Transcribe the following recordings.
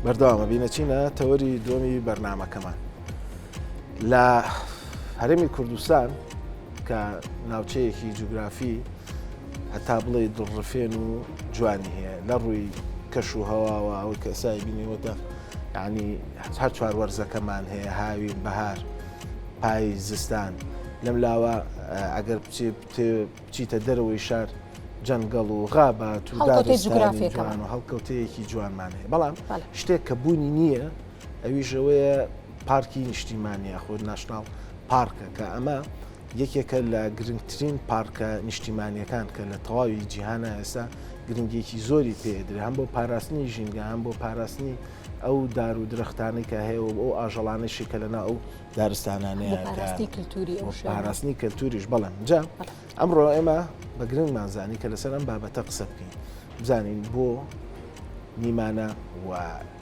بەردەوامە بینەچینە تەوەری دووەمی بەرنمەکەمان لە هەرێمی کوردستان کە ناوچەیەکی جوگرافی هەتا بڵێ دڵڕفێن و جوانی هەیە لە ڕووی کەش و هەواوە ئەوەی کە ئێستا بینیوەتە یعنی هەر چوار وەرزەکەمان هەیە هاوین بەهار پای زستان لەم لاوە ئەگەر بچیتە دەرەوەی شار جەنگەڵ و غابات و دارستانی جوان و هەڵکەوتەیەکی جوانمان هەیە بەڵام شتێک کە بوونی نییە ئەویش ئەوەیە پارکی نیشتیمانی یاخود national park ە کە ئەمە یەکێکە لە گرنگترین پارکە نیشتیمانیەکان کە لە تەواوی جیهانە ئێستا گرنگیەکی زۆری پێدرێ هەم بۆ پاراستنی ژینگە هەم بۆ پاراستنی ئەو دار و درەختانەی کە هەیە و ئەو ئاژەڵانەشی کە لەنا ئەو دارستانانەیە پاراستنی کەلتوریش بەڵێم جا ئەمڕۆ ئێمە بە گرنگمان زانی کە لەسەر ئەم بابەتە قسە بکەین بزانین بۆ نیمانە و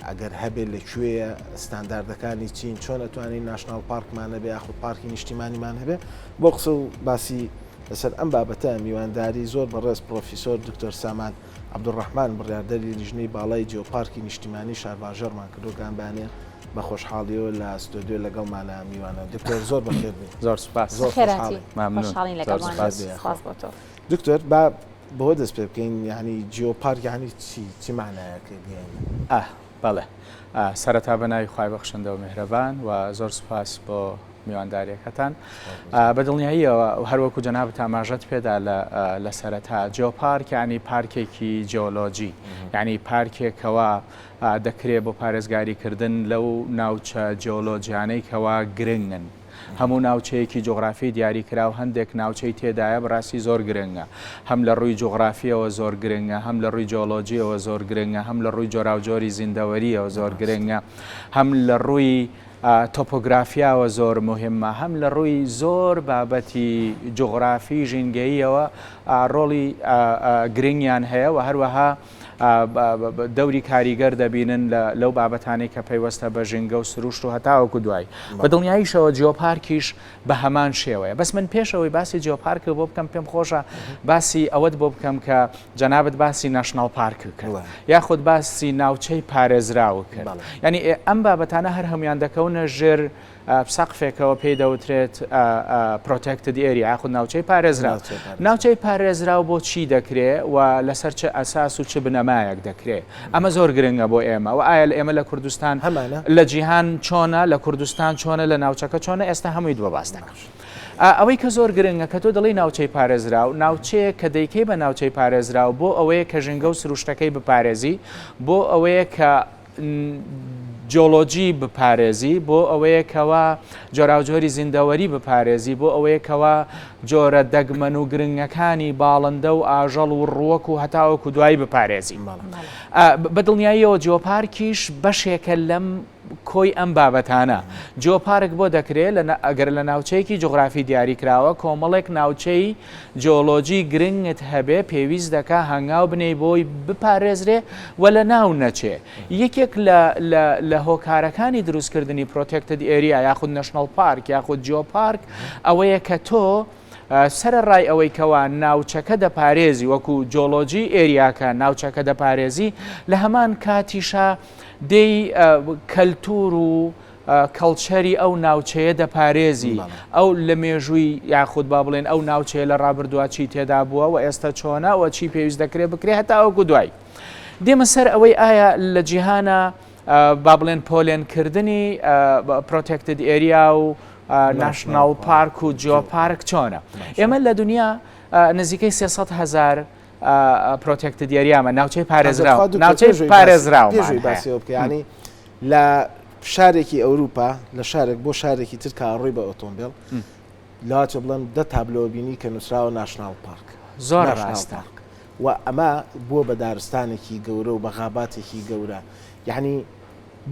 ئەگەر هەبێت لە کوێیە ستانداردەکانی چین چۆن ئەتوانین national park مان هەبێ یاخود پارکی نیشتیمانیمان هەبێ بۆ قسە و باسی لەسەر ئەم بابەتە میوانداری زۆر بەڕێز پرۆفیسۆر دکتۆر سامان عەبدولڕەحمان بڕیاردەری لیژنەی باڵای جیۆپارکی نیشتیمانی شارباژێڕمان کردو کە ئەم بەیانیە بە خۆشحاڵیەوە لە ستۆدیۆ لەگەڵمانە میوانە. دکتۆر زۆر بەخێر بێی. زۆر سوپاس. زۆر خۆشحاڵین. مەمنون. خۆشحاڵین زۆر لەگەڵمانی. سوپاس. سوپاس بۆ تۆ. دکتۆر با بەوە دەست پێ بکەین یانی جیۆپارک یانی چی؟ چ مانایەک گەیەنێ؟ ئا بەڵێ. سەرەتا بە ناوی خوای بەخشندە و میهرەبان و زۆر سوپاس بۆ میوانداریەکەتان. بە دڵنیاییەوە هەروەکو جەنابت ئاماژەت پێدا لە سەرەتا جیۆپارک یانی پارکێکی جیۆلۆجی یانی پارکێکەوە دەکرێ بۆ پارێزگاریکردن لەو ناوچە جیۆلۆجیانەی کەوا گرنگن. هەموو ناوچەیەکی جوغرافی دیاریکراو هەندێک ناوچەی تێدایە بەڕاستی زۆر گرنگە. هەم لە ڕووی جوغرافییەوە زۆر گرنگە، هەم لە ڕووی جۆلۆجییەوە زۆر گرنگە، هەم لە ڕووی جۆراوجۆری زیندەوەرییەوە زۆر گرنگە، هەم لە ڕووی تۆپۆگرافیاوە زۆر موهیمە، هەم لە ڕووی زۆر بابەتی جوغرافی ژینگەییەوە ڕۆڵی گرنگیان هەیە و هەروەها دەوری کاریگەر دەبینن لەو بابەتانەی کە پەیوەستە بە ژینگە و سروشت و هەتاوەکو دوایی. بە دڵنیاییشەوە جیۆپارکیش بە هەمان شێوەیە. بەس من پێش ئەوەی باسی جیۆپارکت بۆ بکەم پێم خۆشە باسی ئەوەت بۆ بکەم کە جەنابت باسی national park کرد یاخود باسی ناوچەی پارێزراو کرد. یانی ئەم بابەتانە هەر هەموویان دەکەونە ژێر سەقفێکەوە پێی دەوترێت protected area یاخود ناوچەی پارێزراو. ناوچەی پارێزراو بۆ چی دەکرێ و لەسەر چ ئەساس و چ بنەمایەک دەکرێ؟ ئەمە زۆر گرنگە بۆ ئێمە و ئایا ئێمە لە کوردستان لە جیهان چۆنە لە کوردستان چۆنە لە ناوچەکە چۆنە ئێستا هەمووی بە باس دەکەم. ئەوەی کە زۆر گرنگە کە تۆ دەڵێی ناوچەی پارێزراو ناوچەیە کە دەیکەی بە ناوچەی پارێزراو بۆ ئەوەیە کە ژینگە و سروشتەکەی بپارێزی بۆ ئەوەیە کە جۆلۆجی بپارێزی، بۆ ئەوەیە کەوا جۆراوجۆری زیندەوەری بپارێزی، بۆ ئەوەیە کەوا جۆرە دەگمەن و گرنگەکانی باڵندە و ئاژەڵ و ڕووەک و هەتاوەکو دوایی بپارێزی. بە دڵنیاییەوە جیۆپارکیش بەشێکە لەم کۆی ئەم بابەتانە. جیۆپارک بۆ دەکرێ ئەگەر لە ناوچەیەکی جوغرافی دیاری کراوە کۆمەڵێک ناوچەی جیۆلۆجی گرنگت هەبێ پێویست دەکا هەنگاو بنێی بۆی بپارێزرێ و لە ناو نەچێ. یەکێک لە لە لە هۆکارەکانی دروستکردنی protected area یاخود national park یاخود جیۆپارک ئەوەیە کە تۆ سەرەڕای ئەوەی کەوا ناوچەکە دەپارێزی وەکو جۆلۆجی area کە ناوچەکە دەپارێزی لە هەمان کاتیشا دێی کەلتور و culture ی ئەو ناوچەیە دەپارێزی، ئەو لە مێژووی یاخود با بڵێن ئەو ناوچەیە لە ڕابردووە چی تێدا بووە و ئێستا چۆنە و چی پێویست دەکرێت بکرێت هەتاوەکو دوای. دێمە سەر ئەوەی ئایا لە جیهانە با بڵێن پۆلێنکردنی protected area و national park و جیۆپارک چۆنە؟ ئێمە لە دنیا نزیکەی 300 هەزار protected area مە ناوچەی پارێزراو ناوچەی پارێزراو ینی لە شارێکی ئەوروپا لە شارێک بۆ شارێکی تر کە ڕووی بە ئۆتۆمبێل لاچە بڵێم دە تابلۆ بینی کە نووسراوە national park زۆر ڕاستە و ئەمە بووە بە دارستانێکی گەورە و بە غاباتێکی گەورە یعنی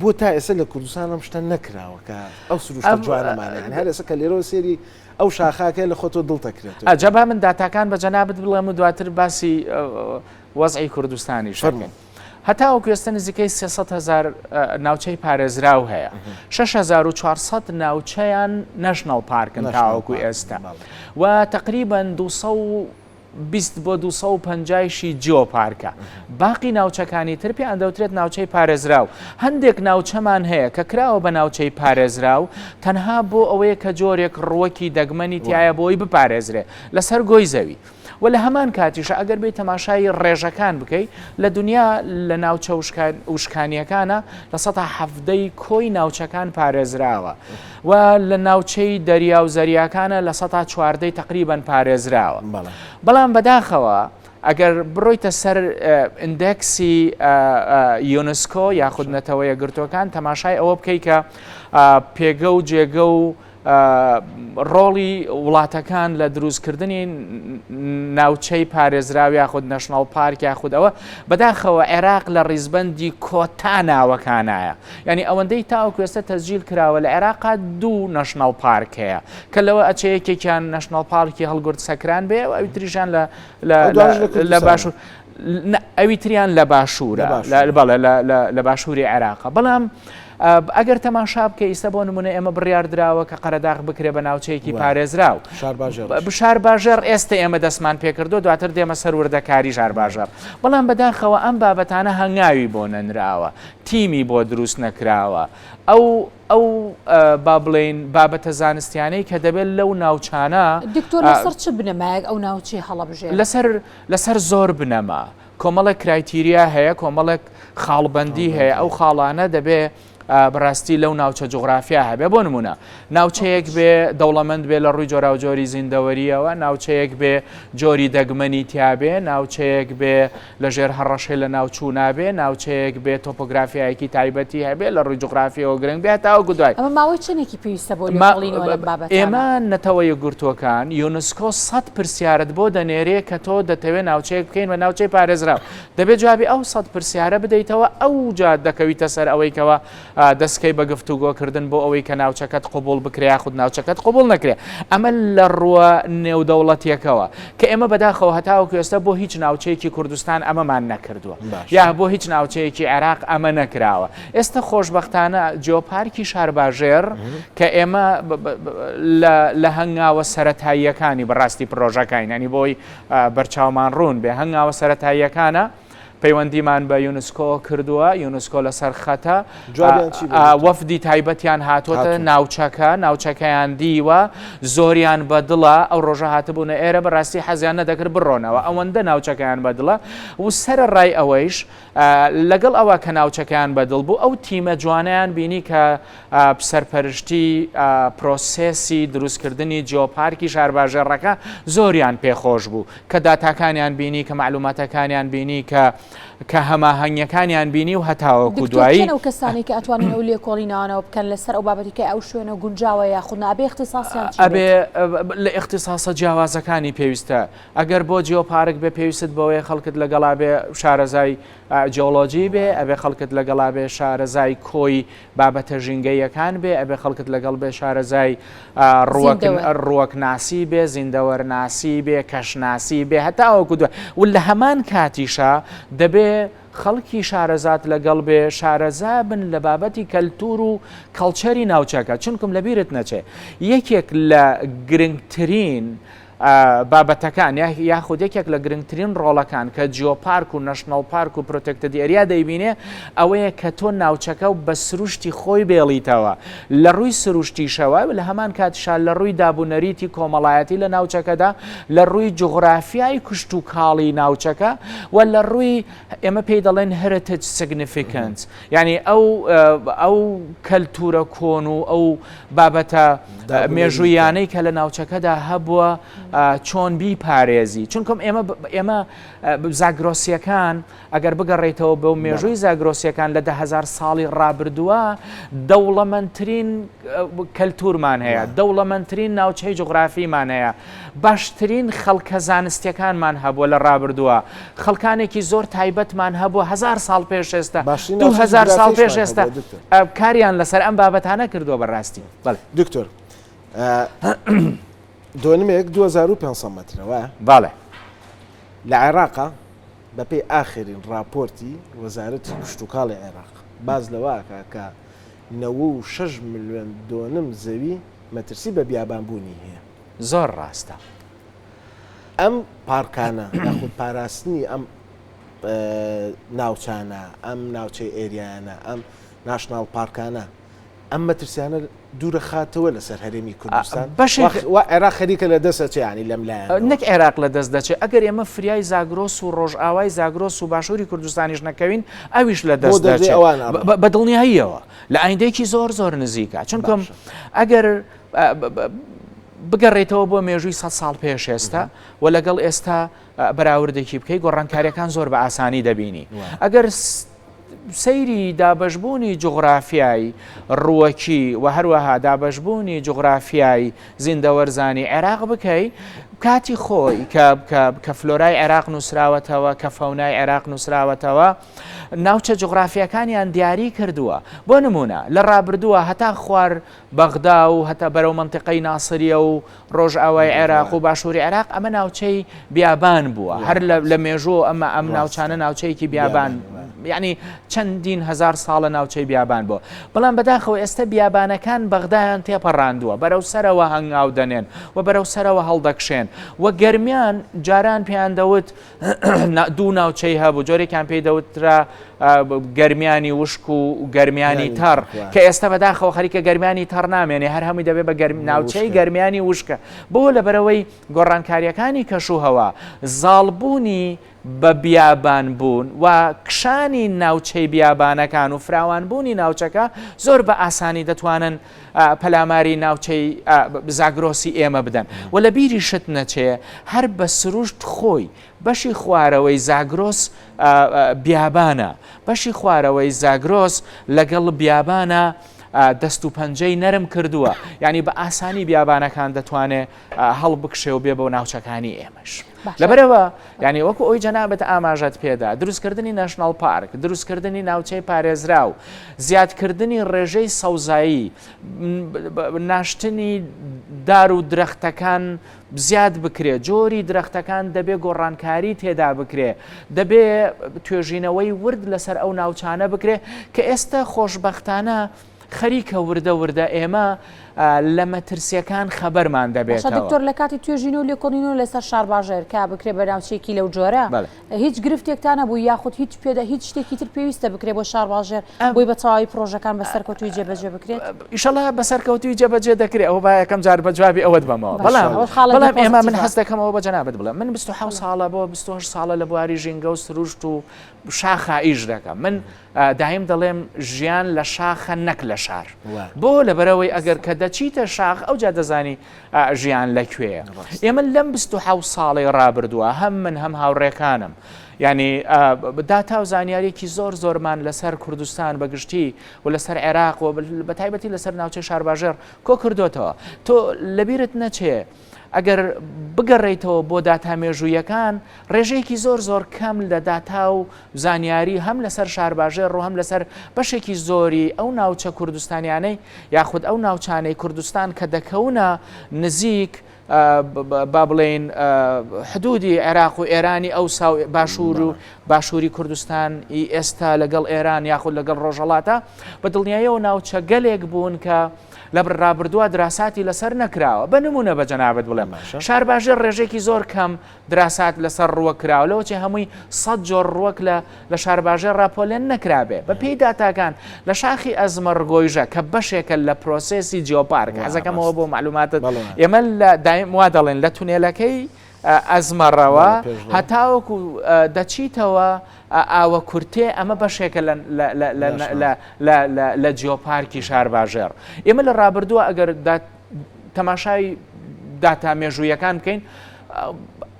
بۆ تا ئێستا لە کوردستان ئەم شتە نەکراوە کە ئەو سروشتە جوانەمانە هەر ئێستا کە لێرەوە سێری ئەو شاخاکە لە خۆتۆ دڵ دەکرێتەوە. ئەجا با من داتاکان بە جەنابت بڵێم و دواتر باسی وەزعی کوردستانیش فەرموو. دەکەین. هەتاوەکو ئێستا نزیکەی 300 هەزار ناوچەی پارێزراو هەیە. 6400 ناوچەیان national park ن national تاوەکو پارک، ئێستا. بەڵێ. و تەقریبەن 200. 20 بۆ 250 شی جیۆپارکە. باقی ناوچەکانی تر پێیان دەوترێت ناوچەی پارێزراو. هەندێک ناوچەمان هەیە کە کراوە بە ناوچەی پارێزراو تەنها بۆ ئەوەیە کە جۆرێک ڕووەکی دەگمەنی تیایە بۆی بپارێزرێ لەسەر گۆی زەوی. و لە هەمان کاتیشا ئەگەر بێی تەماشای ڕێژەکان بکەی لە دنیا لە ناوچە وشکانیەکانە 17% کۆی ناوچەکان پارێزراوە و لە ناوچەی دەریا و زەریاکانە 14% تقریبان پارێزراوە. بەڵام بەداخەوە ئەگەر بڕۆیتە سەر index ی یونسکۆ یاخود نەتەوە یەکگرتووەکان تەماشای ئەوە بکەی کە پێگە و جێگە و ڕۆڵی وڵاتەکان لە دروستکردنی ناوچەی پارێزراو یاخود national park یاخود ئەوە بەداخەوە عێراق لە ڕیزبندی کۆتا ناوەکانایە یعنی ئەوەندەی تاوەکو ئێستا تەسجیل کراوە لە عێراقا دوو national park هەیە کە لەوە ئەچێ یەکێکیان national park ی هەڵگورد سەکران بێ و ئەوی تریشان لە لە باشوور ئەوی تریان لە باشوورە بەڵێ لە باشووری عێراقە بەڵام ئەگەر تەماشا بکە ئیستا بۆ نمونە ئێمە بڕیار دراوە کە قەرەداغ بکرێ بە ناوچەیەکی پارێزراو شارباژێڕ ئێستا ئێمە دەستمان پێکردو دواتر دێمە سەر وردەکاری شارباژێڕ بەڵام بەداخەوە ئەم بابەتانە هەنگاوی بۆ نەنراوە تیمی بۆ دروست نەکراوە ئەو ئەو با بڵێین بابەتە زانستیانەی کە دەبێت لەو ناوچانە. دکتۆر لەسەر چ بنەمایەک ئەو ناوچەی هەڵەبژێرن؟ لەسەر لەسەر زۆر بنەما کۆمەڵێک criteria هەیە کۆمەڵێک خاڵبەندی هەیە ئەو خاڵانە دەبێ بەڕاستی لەو ناوچە جوغرافیا هەبێ بۆ نمونە ناوچەیەک بێ دەوڵەمەند بێ لە ڕووی جۆراوجۆری زیندەوەریەوە ناوچەیەک بێ جۆری دەگمەنی تیابێ ناوچەیەک بێ لە ژێر هەڕەشەی لە ناوچوونا بێ، ناوچەیەک بێ تۆپۆگرافیایەکی تایبەتی هەبێ، لە ڕووی جوغرافییەوە گرنگ بێ هەتاوەکو دوای. ئەمە ماوەی چەندێکی پێویستە بۆ لێکۆڵینەوە لەم بابەتانە؟ ئێمە نەتەوە یەکگرتووەکان، یونسکۆ، سەت پرسیارت بۆ دەنێرێ کە تۆ دەتەوێ ناوچەیەک بکەین بە ناوچەی پارێزراو. دەبێ جوابی ئەو سەت پرسیارە بدەیتەوە، ئەوجا دەکەویتە سەر ئەوەی کەوا دەستکەی بە گفتوگۆکردن بۆ ئەوەی کە ناوچەکەت قبوڵ بکرێ یاخود ناوچەکەت قبوڵ نەکرێ. ئەمە لە ڕووە نێودەوڵەتیەکەوە کە ئێمە بەداخەوە هەتاوەکو ئێستا بۆ هیچ ناوچەیەکی کوردستان ئەمەمان نەکردووە یا بۆ هیچ ناوچەیەکی عێراق ئەمە نەکراوە. ئێستا خۆشبەختانە جیۆپارکی شارباژێڕ کە ئێمە لە هەنگاوە سەرەتاییەکانی بەڕاستی پرۆژەکەین ینی بۆی بەرچاومان ڕوون بێ هەنگاوە سەرەتاییەکانە پەیوەندیمان بە یونسکۆ کردووە، یونسکۆ لەسەر خەتە، وەفدی تایبەتیان هاتووەتە ناوچەکە، ناوچەکەیان دیوە، زۆریان بەدڵە، ئەو ڕۆژە هاتبوونە ئێرە بەڕاستی حەزیان نەدەکرد بڕۆنەوە، ئەوەندە ناوچەکەیان بەدڵە و سەرەڕای ئەوەیش لەگەڵ ئەوە کە ناوچەکەیان بەدڵ بوو، ئەو تیمە جوانەیان بینی کە سەرپەرشتی پرۆسێسی دروستکردنی جیۆپارکی شارباژێڕەکە زۆریان پێخۆش بوو. کە داتاکانیان بینی، کە مەعلوماتەکانیان بینی، کە کە هەماهەنگیەکانیان بینی و هەتاوەکو دکتۆر دوایی. کێن ئەو کەسانەی کە ئەتوانن ئەو لێکۆڵینەوانەوە بکەن لەسەر ئەو بابەتی کە ئەو شوێنە گونجاوە یاخود نا ئەبێ ئیختیساسیان چی ئەبێ بێت؟ لە ئیختیساسە جیاوازەکانی پێویستە ئەگەر بۆ جیۆپارک بێ پێویستت بەوەیە خەڵکت لەگەڵا بێ شارەزای جیۆلۆجی بێ ئەبێ خەڵکت لەگەڵا بێ شارەزای کۆی بابەتە ژینگەییەکان بێ، ئەبێ خەڵکت لەگەڵ بێ شارەزای ڕووەکناسی بێ، زیندەوەرناسی بێ، کەشناسی بێ، هەتاوەکو دوای و لە هەمان کاتیشا دەبێ خەڵکی شارەزات لەگەڵ بێ، شارەزا بن لە بابەتی کەلتوور و culture ی ناوچەکە، چونکم لەبیرت نەچێ یەکێک لە گرنگترین بابەتەکان یاخود یەکێک لە گرنگترین ڕۆڵەکان کە جیۆپارک و national park و protected area دەیبینێ ئەوەیە کە تۆ ناوچەکە و بە سروشتی خۆی بێڵیتەوە لە ڕووی سروشتیشەوە لە هەمان کاتیشا لە ڕووی دابونەریتی کۆمەڵایەتی لە ناوچەکەدا لە ڕووی جوغرافیای کشتوکاڵی ناوچەکە و لە ڕووی ئێمە پێی دەڵێن heritage significance یعنی ئەو ئەو کەلتورە کۆن و ئەو بابەتە مێژوویانەی کە لە ناوچەکەدا هەبووە چۆن بیپارێزی چونکم ئێمە ئێمە زاگرۆسیەکان ئەگەر بگەڕێیتەوە بۆ مێژووی زاگرۆسیەکان لە دههزار ساڵی ڕابردووە دەوڵەمەندترین کەلتورمان هەیە دەوڵەمەندترین ناوچەی جوغرافیمان هەیە باشترین خەڵکە زانستیەکانمان هەبووە لە ڕابردووە خەڵکانێکی زۆر تایبەتمان هەبووە هزار ساڵ پێش ئێستا 2000 ساڵ پێش ئێستا کاریان لەسەر ئەم بابەتانە کردووە بەڕاستی بەڵێ دکتۆر دۆنمێک 2500 مەترە وایە بەڵێ لە عێراقا بەپێی ئاخرین ڕاپۆرتی وەزارەتی کشتوکاڵی عێراق باس لەوە ئەکا کە 96 ملیۆن دۆنم زەوی مەترسی بە بیابانبوونی هەیە. زۆر ڕاستە. ئەم پارکانە یاخود پاراستنی ئەم ناوچانە، ئەم ناوچەی area یانە، ئەم national park انە، ئەم مەترسیانە دوورەخاتەوە لەسەر هەرێمی کوردستان؟ بەشێک وا عێراق خەریکە لە دەست ئەچێ یانی لەم لایەنەوە. نەک عێراق لە دەست دەچێ، ئەگەر ئێمە فریای زاگرۆس و ڕۆژئاوای زاگرۆس و باشووری کوردستانیش نەکەوین ئەویش لە بۆ دەست دەردەی دەچێ ئەوان ئەڕۆ. بە دڵنیاییەوە لە ئایندەیەکی زۆر زۆر نزیکە چونکە باشە. ئەگەر بگەڕێیتەوە بۆ مێژووی سەد ساڵ پێش ئێستا و لەگەڵ ئێستا بەراوردێکی بکەی گۆڕانکاریەکان زۆر بە ئاسانی دەبینی ئەگەر سەیری دابەشبوونی جوغرافیای ڕووەکی و هەروەها دابەشبوونی جوغرافیای زیندەوەرزانی عێراق بکەی کاتی خۆی کە کە فلۆرای عێراق نووسراوەتەوە کە فەونای عێراق نووسراوەتەوە ناوچە جوغرافیەکانیان دیاری کردووە بۆ نمونە لە ڕابردووە هەتا خوار بەغدا و هەتا بەرەو مەنتیقەی ناسریە و ڕۆژئاوای عێراق و باشووری عێراق ئەمە ناوچەی بیابان بووە هەر لە مێژوو ئەمە ئەم ناوچانە ناوچەیەکی بیابان یعنی چەندین هزار ساڵە ناوچەی بیابان بووە بەڵام بەداخەوە ئێستا بیابانەکان بەغدایان تێپەڕاندووە بەرەو سەرەوە هەنگاو دەنێن و بەرەو سەرەوە هەڵدەکشێن و گەرمیان جاران پێیان دەوت دوو ناوچەی هەبوو جۆرێکیان پێی دەوترا گەرمیانی وشک و گەرمیانی تەڕ کە ئێستا بەداخەوە خەریکە گەرمیانی تەڕ نامێنێ هەر هەمووی دەبێ بە گەرم ناوچەی گەرمیانی وشکە بۆ لەبەرەوەی گۆڕانکاریەکانی کەش و هەوا زاڵبوونی بە بیابان بوون و کشانی ناوچەی بیابانەکان و فراوانبوونی ناوچەکە زۆر بە ئاسانی دەتوانن پەلاماری ناوچەی زاگرۆسی ئێمە بدەن و لە بیریشت نەچێ هەر بە سروشت خۆی بەشی خوارەوەی زاگرۆس بیابانە بەشی خوارەوەی زاگرۆس لەگەڵ بیابانە دەست و پەنجەی نەرم کردووە یعنی بە ئاسانی بیابانەکان دەتوانێ هەڵبکشێ و بێ بۆ ناوچەکانی ئێمەش. لەبەرئەوە یانی وەکو ئەوی جەنابت ئاماژەت پێدا دروستکردنی national park دروستکردنی ناوچەی پارێزراو زیادکردنی ڕێژەی سەوزایی ناشتنی دار و درەختەکان زیاد بکرێ جۆری درەختەکان دەبێ گۆڕانکاری تێدا بکرێ دەبێ توێژینەوەی ورد لەسەر ئەو ناوچانە بکرێ کە ئێستا خۆشببختانە خەریکە وردە وردە ئێمە لە مەترسیەکان خەبەرمان باشە دەبێتەوە. دکتۆر لە کاتی توێژینەوە و لێکۆڵینەوە لەسەر شارباژێر کە بکرێ بە ناوچەیەکی لەو جۆرە هیچ گرفتێکتان هەبوو یاخود هیچ پێدا هیچ شتێکی تر پێویستە بکرێ بۆ شارباژێر بۆی بە تەواوی پرۆژەکان بە سەرکەوتووی جێبەجێ بکرێت؟ ئیشەڵا بە سەرکەوتووی جێبەجێ دەکرێت ئەوە با یەکەم جار بە جوابی ئەوەت بەمەوە بەڵام بەڵام ئێمە من حەز دەکەمەوە بە جەنابت بڵێم من 27 ساڵە بۆ 28 ساڵە لە بواری ژینگە و سروشت و شاخا ئیش دەکەم من دایم دەڵێم ژیان لە شاخە نەک لە شار. بۆ؟ لەبەرئەوەی ئەگەر کە دەچیتە شاخ ئەوجا دەزانی ژیان لە کوێیە. ئێمە لەم 27 ساڵەی ڕابردووە هەم من هەم هاوڕێکانم یعنی داتا و زانیاریەکی زۆر زۆرمان لەسەر کوردستان بە گشتی و لەسەر عێراق و بە تایبەتی لەسەر ناوچەی شارباژێڕ کۆ کردوتەوە. تۆ لەبیرت نەچێ ئەگەر بگەڕێیتەوە بۆ داتا مێژوویەکان، ڕێژەیەکی زۆر زۆر کەم لە داتا و زانیاری هەم لەسەر شارباژێڕ و هەم لەسەر بەشێکی زۆری ئەو ناوچە کوردستانیانەی یاخود ئەو ناوچانەی کوردستان کە دەکەونە نزیک با بڵێین حدودی عێراق و ئێرانی ئەوسا و باشوور و باشووری کوردستان ی ئێستا لەگەڵ ئێران یاخود لەگەڵ ڕۆژهەڵاتە بە دڵنیاییەوە ناوچە گەلێک بوون کە لە ڕابردووە دراساتی لەسەر نەکراوە بە نمونە بە جەنابت بڵێم شارباژێر ڕێژێکی زۆر کەم دراسات لەسەر ڕووەک کراوە لەوەچێ هەمووی سە جۆر ڕووەک لە لە شارباژێر ڕاپۆلێن نەکرابێ بە پێی داتاکان لە شاخی ئەزمەڕگۆیژە کە بەشێکە لە پرۆسێسی جیۆپارک حەزەکەمەوە بۆ معلوماتت ئێمە لە دایم وا دەڵێن لە تونێلەکەی ئەزمەڕەوە هەتاوەکو دەچیتەوە ئاوە کورتێ ئەمە بەشێکە لە جیۆپارکی شارباژێڕ. ئێمە لە ڕابردووە ئەگەر تەماشای داتا مێژوویەکان بکەین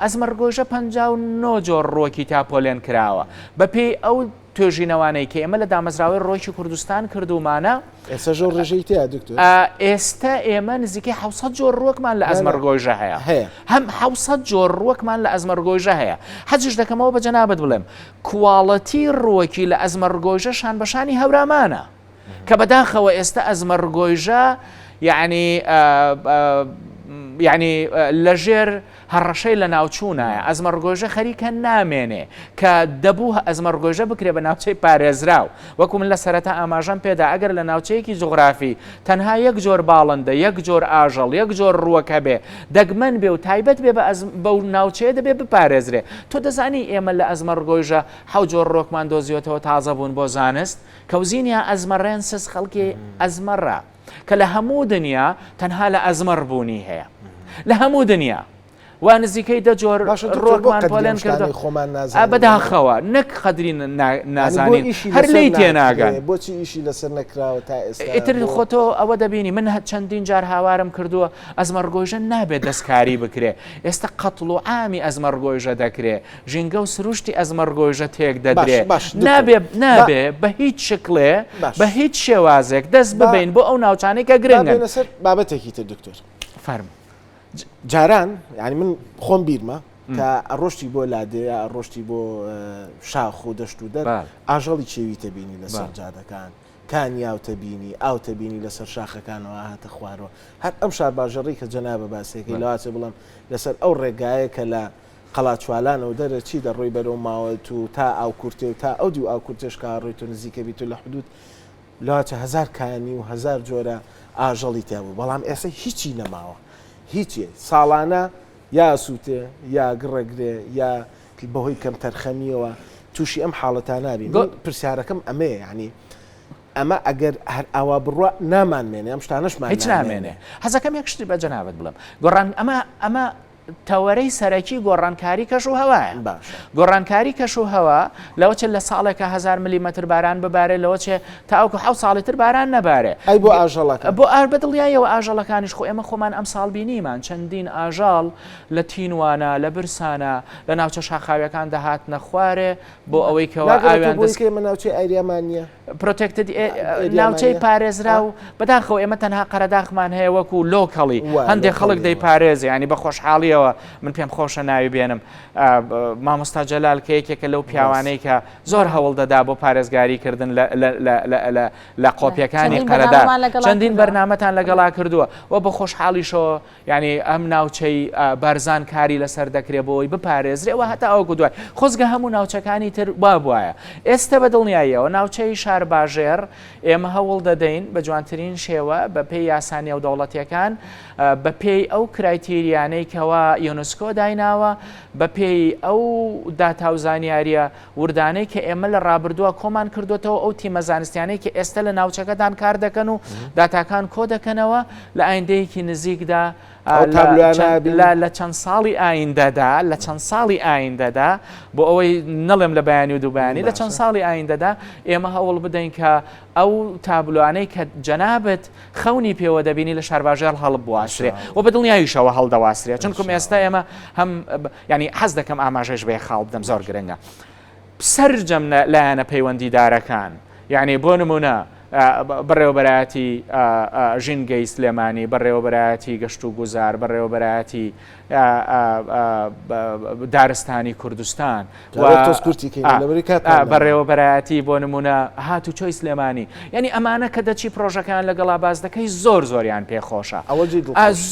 ئەزمەڕگۆژە 59 جۆر ڕۆکی تا پۆلێن کراوە بەپێی ئەو توێژینەوانەی کە ئێمە لە دامەزراوەی ڕۆکی کوردستان کردومانە ئێستا ژۆ ڕێژەی تیا دکتۆر؟ ئێستا ئێمە نزیکەی 700 جۆر ڕووەکمان لە ئەزمەڕگۆیژە هەیە هەیە هەم 700 جۆر ڕووەکمان لە ئەزمەڕگۆیژە هەیە حەزیش دەکەمەوە بە جەنابت بڵێم quality ڕووەکی لە ئەزمەڕگۆیژە شان بە شانی هەورامانە کە بەداخەوە ئێستا ئەزمەڕگۆیژە یعنی یعنی لەژێر هەڕەشەی لەناوچوونایە، ئەزمەڕگۆژە خەریکە نامێنێ، کە دەبوو ئەزمەڕگۆژە بکرێ بە ناوچەی پارێزراو. وەکو من لە سەرەتا ئاماژەم پێدا ئەگەر لە ناوچەیەکی جوغرافی تەنها یەک جۆر باڵندە، یەک جۆر ئاژەڵ، یەک جۆر ڕووەک هەبێ، دەگمەن بێ و تایبەت بێ بە بەو ناوچەیە دەبێ بپارێزرێ. تۆ دەزانی ئێمە لە ئەزمەڕگۆیژە حەو جۆر ڕووەکمان دۆزیوەتەوە تازە بوون بۆ زانست؟ Cousinia azmarensis خەڵکی ئەزمەڕە. کە لە هەموو دنیا تەنها لە ئەزمەڕ بوونی هەیە لە هەموو دنیا و نزیکەی دە جۆر ڕۆکمان پۆلێن کردو خۆمان نازانین بەداخەوە نەک قەدری نازانین هەر لێی تێناگەن بۆچی ئیشی لەسەر نەکراوە تا ئێستا ئیتر خۆ تۆ ئەوە دەبینی من چەندین جار هاوارم کردووە ئەزمەڕگۆیژە نابێت دەستکاری بکرێ ئێستا قەتڵ و عامی ئەزمەڕگۆیژە دەکرێ ژینگە و سروشتی ئەزمەڕگۆیژە تێک دەدرێ نابێ نابێ بە هیچ شکڵێ بە هیچ شێوازێک دەست ببین بۆ ئەو ناوچانەی کە گرنگن لەسەر بابەتێکی تر دکتۆر فەرموو جاران یعنی من خۆم بیرمە کە ئەڕۆشتی بۆ لادێ یا ئەڕۆشتی بۆ شاخ و دەشت و دەر ئاژەڵی چێویتە بینی لەسەر جادەکان کانیاوتە بینی ئاوتە بینی لەسەر شاخەکانەوە هاتە خوارەوە هەر ئەم شارباژەڕی کە جەنابە باسێکی لەواچە بڵم لەسەر ئەو ڕێگایە کە لە قەڵاچوالانەوە دەرەچی دەڕۆی بەرەو ماوەت و تا ئاوکورتێ و تا ئەو دیو ئاوکورتێش کە ئەڕۆیت و نزیکە بیت و لە حدود لەواچە هەزار کانی و هەزار جۆرە ئاژەڵی تیا بوو بەڵام ئێستا هیچی نەماوە هیچی ساڵانە یا ئەسووتێ یا گڕەگرێ یا بەهۆی کەمتەرخەمیەوە تووشی ئەم حاڵەتانە بین من پرسیارەکەم ئەمەیە یعنی ئەمە ئەگەر هەر ئاوا بڕوا نامانمێنێ ئەم شتانەشمان هیچ نامێنێ حەزەکەم یەک شتی بە جەنابت بڵێم گۆڕان ئەمە ئەمە تەوەرەی سەرەکی گۆڕانکاری کەش و هەوایە. باشە. گۆڕانکاری کەش و هەوا لەوەچێ لە ساڵێکا هەزار ملیمەتر باران ببارێ لەوەچێ تاوەکو حەوت ساڵی تر باران نەبارێ. ئەی بۆ ئاژەڵەکان؟ بۆ ئا بە دڵنیاییەوە ئاژەڵەکانیش خۆ ئێمە خۆمان ئەمساڵ بینیمان چەندین ئاژەڵ لە تینوانە، لە برسانە، لە ناوچە شاخاویەکان دەهاتنە خوارێ بۆ ئەوەی کەوا ناگەڕێتەوە ئاویان بۆ دەست ئەوەی کە ئێمە ناوچەی ئایریامان نییە؟ protected ناوچەی پارێزراو بەداخەوە ئێمە تەنها قەرەداخمان هەیە وەکو local ی هەندێک خەڵک دەیپارێزی ینی بە خۆشحاڵیەوە من پێم خۆشە ناوی بێنم مامۆستا جەلال کە یەکێکە لەو پیاوانەی کە زۆر هەوڵ دەدا بۆ پارێزگاری کردن لە قۆپیەکانی قەرەداخ چەندین بەرنامەتان لەگەڵا کردووە و بە خۆشحاڵیشەوە یانی ئەم ناوچەی بارزان کاری لەسەر دەکرێ بۆ ئەوەی بپارێزرێ و هەتا ئەوەکو دوای خۆزگە هەموو ناوچەکانی تر وا بوایە ئێستە بە دڵنیاییەوە ناوچەی شارباژێڕ ئێمە هەوڵ دەدەین بە جوانترین شێوە بە پێی یاسا نێودەوڵەتیەکان بە پێی ئەو criteria نەی کەوا یۆنسکۆ دایناوە بە پێی ئەو داتا و زانیاریە وردانەی کە ئێمە لە ڕابردووە کۆمان کردوتەوە ئەو تیمە زانستیانەی کە ئێستا لە ناوچەکەدان کار دەکەن و داتاکان کۆ دەکەنەوە لە ئایندەیەکی نزیکدا لە چەند ساڵی ئایندەدا لە چەند ساڵی ئایندەدا بۆ ئەوەی نەڵێم لە بەیانی و دووبیانی لە چەند ساڵی ئایندەدا ئێمە هەوڵ بدەین کە ئەو تابلوانەی کە جەنابت خەونی پێوە دەبینی لە شارباژێڕ هەڵبواسرێ و بە دڵنیاییشەوە هەڵدەواسرێ چونکم ئێستا ئێمە هەم یانی حەز دەکەم ئاماژەش بە خاڵ بدەم زۆر گرنگە سەرجەم لایەنە پەیوەندیدارەکان یعنی بۆ نمونە بەڕێوەبەرایەتی ژینگەی سلێمانی بەڕێوەبەرایەتی گەشت و گوزار بەڕێوەبەرایەتی دارستانی کوردستان بەڕێوەبەرایەتی بۆ نمونە هاتوچۆی سلێمانی یعنی ئەمانە کە دەچی پرۆژەکان لەگەڵا باز دەکەی زۆر زۆریان پێخۆشە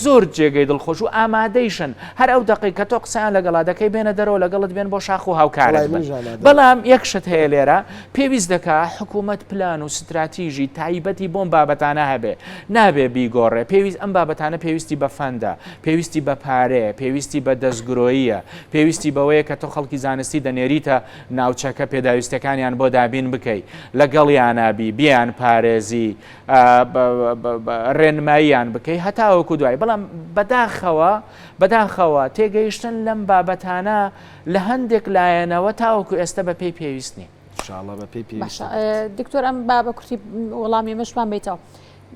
زۆر جێگەی دڵخۆش و ئامادەیشن هەر ئەو دەقەی کە تۆ قسەیان لەگەڵا دەکەی بێنە دەرەوە لەگەڵت بێن بۆ شاخ و هاوکارت بن بەڵام یەک شت هەیە لێرە پێویست دەکا حکوومەت پلان و ستراتیژی تایبەتی بۆم بابەتانە هەبێ نابێ بیگۆڕێ پێویست ئەم بابەتانە پێویستی بە fund ە پێویستی بە پارەیە پێویستی بە دەستگرۆییە پێویستی بەوەیە کە تۆ خەڵکی زانستی دەنێریتە ناوچەکە پێداویستەکانیان بۆ دابین بکەی لەگەڵیانا بی بیان پارێزی ڕێنماییان بکەی هەتاوەکو دوای بەڵام بەداخەوە بەداخەوە تێگەیشتن لەم بابەتانە لە هەندێک لایەنەوە تاوەکو ئێستا بە پێی پێویست نین. ئینشاڵڵا بە پێی پێویست باشە دکتۆر ئەم با بە کورتی وەڵامی ئێمەشمان بیتەوە.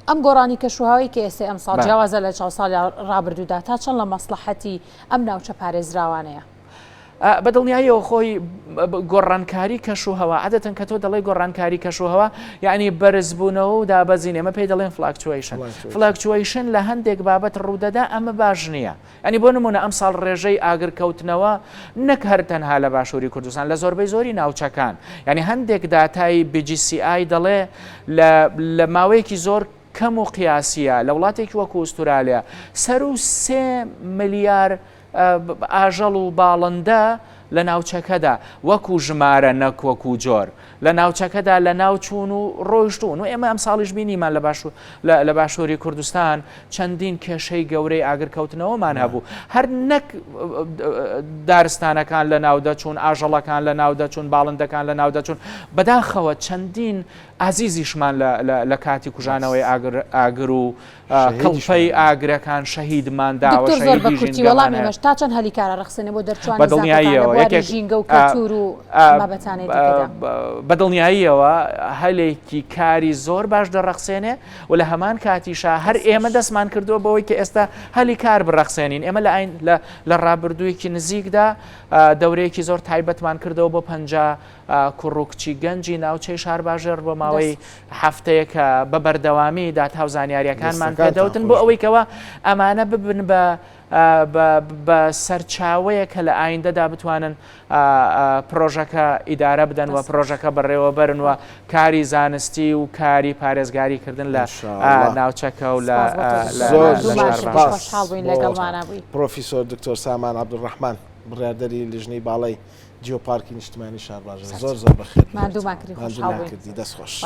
ئەم گۆڕانی کەشوهەوای کە ئێستا ئەمساڵ جیاوازە لە چاو ساڵی ڕابردوودا تا چەند لە مەسڵەحەتی ئەم ناوچە پارێزراوانەیە؟ بە دڵنیاییەوە خۆی گۆڕانکاری کەش و هەوا عادەتەن کە تۆ دەڵێی گۆڕانکاری کەش و هەوا یعنی بەرزبوونەوە و دابەزین ئێمە پێی دەڵێن fluctuation fluctuation لە هەندێک بابەت ڕوودەدا ئەمە باش نییە ئەنی بۆ نمونە ئەم ساڵ ڕێژەی ئاگرکەوتنەوە نەک هەر تەنها لە باشووری کوردستان لە زۆربەی زۆری ناوچەکان یعنی هەندێک داتای BGCI دەڵێ لە ماوەیەکی زۆر. کەم و قیاسیە لە وڵاتێکی وەکو ئوسترالیا سەروو سێ ملیار ئاژەڵ و باڵندە لە ناوچەکەدا وەکو ژمارە نەک وەکو جۆر لە ناوچەکەدا لە ناو چوون و ڕۆیشتوون و ئێمە ئەم ساڵیش بینیمان لە باشوور لە باشووری کوردستان چەندین کێشەی گەورەی ئاگرکەوتنەوەمان هەبوو هەر نەک دارستانەکان لە ناو دەچوون ئاژەڵەکان لە ناو دەچوون باڵندەکان لە ناو دەچوون بەداخەوە چەندین ئازیزیشمان لە کاتی کوژانەوەی ئاگر و کڵپەی ئاگرەکان شەهیدمان داوە، دکتۆر زۆر بە شەهیدی کورتی ژینگەمان وەڵامی هەیە. ئەمەش تا چەند هەلی کار ئەڕەخسێنێ بۆ دەرچووانی بە زانکۆکان لە دڵنیاییەوە بواری یەکێک ژینگە و کەلتوور و ئەم بابەتانەی دیکەدا؟ بە دڵنیاییەوە هەلێکی کاری زۆر باش دەڕەخسێنێ و لە هەمان کاتیشا هەر دەست ئێمە خۆش. دەستمان کردووە بەوەی کە ئێستا هەلی کار بڕەخسێنین ئێمە لە ئاین لە لە ڕابردوویەکی نزیکدا دەورەیەکی زۆر تایبەتمان کردەوە بۆ 50 کوڕ و کچی گەنجی ناوچەی شارباژێڕ بۆ ماوەی هەفتەیەکە بە بەردەوامی داتا و زانیاریەکانمان پێدەوتن بۆ ئەوەی کەەوە ئەمانە ببن بە بە سەرچاوەیە کە لە ئایندەدا بتوانن پرۆژەکە ئیدارە بدەن و پرۆژەکە بەڕێوەبەرن و کاری زانستی و کاری پارێزگاری کردن لە ناوچەکە و لە پرۆفیسۆر دکتۆر سامان عەبدولڕەحمان بڕیاردەری لیژنەی باڵای جیۆپارکی نیشتمانی شارباژێڕ زۆر زۆر بەخێر ماندوومان کردی خۆشحاڵ بووین. کردی دەست خۆش.